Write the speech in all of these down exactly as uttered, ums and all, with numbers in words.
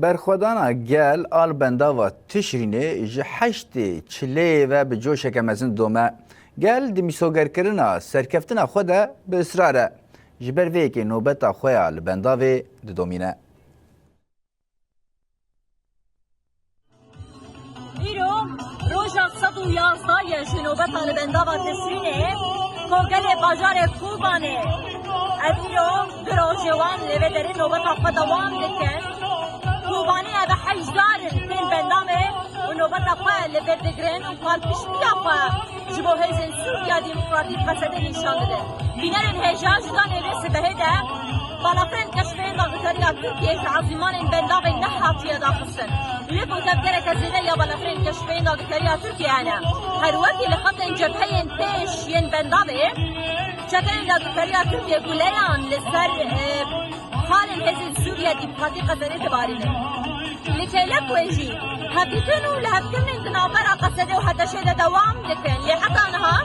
Berxwedana gel a li bendava Tişrînê ji heştê çileyê ve bi coşeke mezin didome. Gel di mîsogerkirina serkeftina xwe de bi israr e. Ji ber vê yekê nobeta xwe ya li bendavê didomîne. Îro roja sed û yazdeh ye ji nobeta li bendava Tişrînê, ku gelê bajarê Kobanê. Ev îro du rojê wan li vê derê nobeta xwe dewam dikin. Kobanî ev heyş dar in tên bendavê û nobeta xwe li vir digirin û palpiştiya xwe ji bo hêzên Sûriya Demokratîk, PSDê nîşan didin. Bînerên hêja ji danê vê sibehê de balafirên keşfeyên dagirkeriya Tirkiyê ji ezîmanên bendavê nehatiye daxistin. Lê ku tev gereke zêde ya balafirên keşfeyên dagirkeriya Tirkiyê hene. Her wekî li xetên cepheyên pêş yên bendavê, çeteyên dagirkeriya Tirkiyê guleyan li ser, e, xalên hêzên Sûriya Demokratîk PSDê dibarînin. Li kêlek wê jî hevdîtin û lihevkirinên di navbera PSDê û HTŞê de dewam dikin. Lê heta niha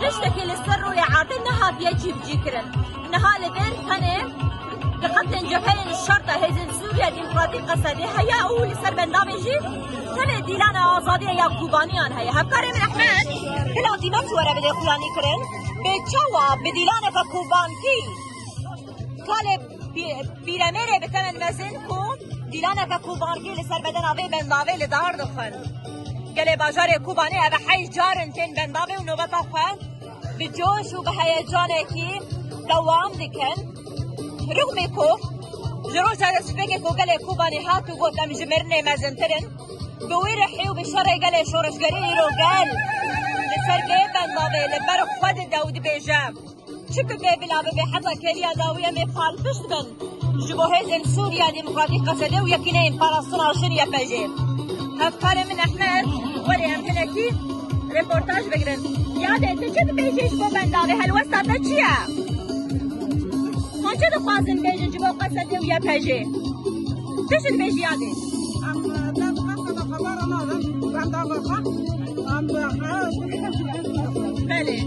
tiştekî li ser rûyê erdê nehatiye cîbicîkirin. Niha li vir tenê di xetên cepheyên şer de hêzên Sûriya Demokratîk PSDê heye û li ser bendavê jî tenê dîlana azadiyê ya Kobaniyan heye. Hevkarê min Ehmed, bila dîme çi were bide xuyanîkirin, bê çawa bi dîlaneke Kobankî kalê pî-, pîremêrê bi temen mezin ku dîlaneke Kobankî li ser bedena vê bendavê li dar dixin. Gelê bajarê Kobanê ev heyş car in tên bendavê û nobeta xwe bi coş û bi heyecanekî dewam dikin. Rixmê ku ji roja destpêkê ku gelê Kobanê hat û got, "Em ji mirinê mezintir in", bi wî rihî û bi şerê gelê şoreşgerî îro gel li ser vê bendavê li ber xwe dide û dibêje, "Çi bibe bila bibe, heta kêliya dawî em ê palpişt bin ji bo hêzên Sûriya Demokratîk PSDê û Yekîneyên Parastina Jin, YPJ." Hevkarê min Ehmed, werê em hinekî reportaj bigirin. Yadê, tu çi dibêjî ji bo bendavê? Helwesta te çi ye? Ma çi dixwazin bêjin ji bo PSDê û YPJ? Tu çi dibêjî Yadê? Em, e, dest xwe xebera nadin, bendava xwe. Em, e, Belê.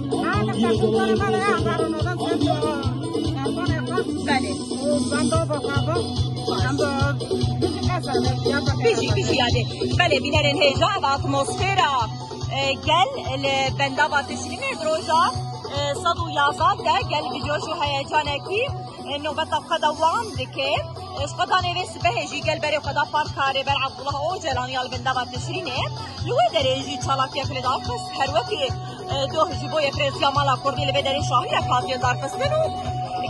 Belê. Bijî, bijî Yadê. Belê, bînerên hêja, ev atmosfera, e, gel li bendava Tişrînê di roja, e, sed û yazdeh de gel bi coş û heyecanekî, e, nobeta xwe dewam dike. E, ji xwe danê vê sibehê jî gel berê xwe da Parka Rêber Abdullah Ocalan ya li bendava Tişrînê. Li wê derê jî çalakiyek li dar xist. Her wekî, e, doh ji bo yekreziya mala Kurdî li vê derê şahiyek hatiye darxistin û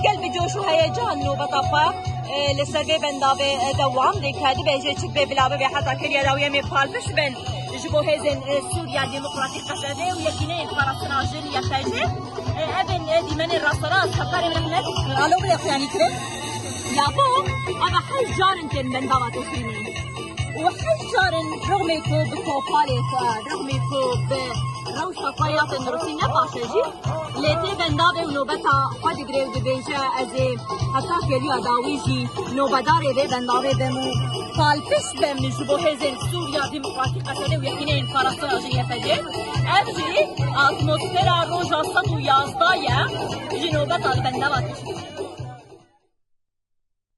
gel bi coş û heyecan nobeta xwe, e, li ser vê bendavê, e, dewam dike. Dibêje çi bibe bila bibe heta kêliya dawî em ê palpiş bin ji bo hêzên, e, Sûriya Demokratîk PSDê û Yekîneyên Parastina Jin, YPJ. E, ev ên, e, dîmenên rasterast, hevkarê min Ehmed. Alo, bilê xuyanî kirin. Ya bo, ava heyş car in tên bendava Tişrînê. Û heyş car in rixmê ku bi kopalê xwe, rixmê ku bi rewşa xwe ya tenduristî ne baş e jî, lê tê bendavê û nobeta xwe digire û dibêje, "Ez ê heta kêliya dawî jî nobedarê vê bendavê bim û palpiş bim ji bo hêzên Sûriya Demokratîk PSDê û Yekîneyên Parastina Jin, YPJ." Ev jî atmosfera roja sed û yazdeh ye ji nobeta li bendava Tişrînê.